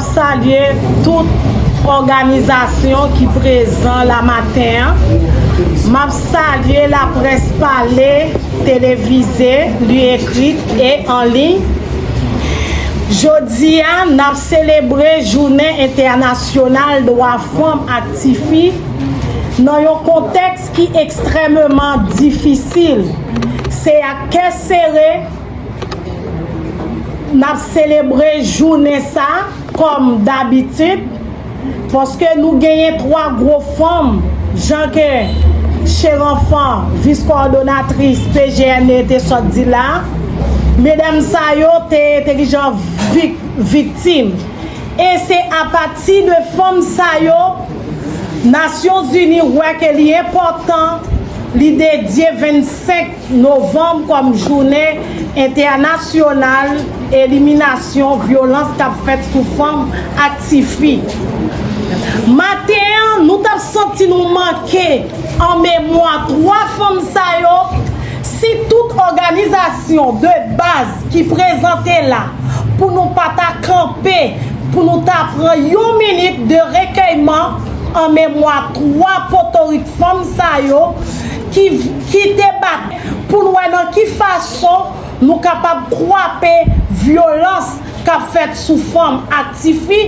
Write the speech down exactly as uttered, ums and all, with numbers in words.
Salye tout òganizasyon ki prezan la maten an. M ap salye laprès pale, televize, li ekrit e an liy. Jodi a, n ap selebre Jounen Entènasyonal Dwa Fanm ak Tifi nan yon kontèks ki ekstrèmeman difisil. Se ak kè sere n ap selebre jounen sa, kòm dabitid, paske nou genyen twa gwo fanm, jan ke Cheranfan, vis kowòdonatris P G N E, te sot di la. Medam sa yo te, te kijan vik, viktim. E se apati de fanm sa yo, Nasyonzini wè ke li enpòtan, li dedye vennsenk novanm kòm jounen entènasyonal eliminasyon vyolans k ap fèt sou fanm ak tifi. Maten an, nou t ap santi nou manke an memwa twa fanm sa yo, si tout òganizasyon de baz ki prezante la pou nou pa ta kanpe, pou nou ta pran yon minit de rekèyman an memwa twa potorik fanm sa yo ki, ki te bat pou n wè nan ki fason nou kapab kwape vyolans k ap fèt sou fanm ak tifi.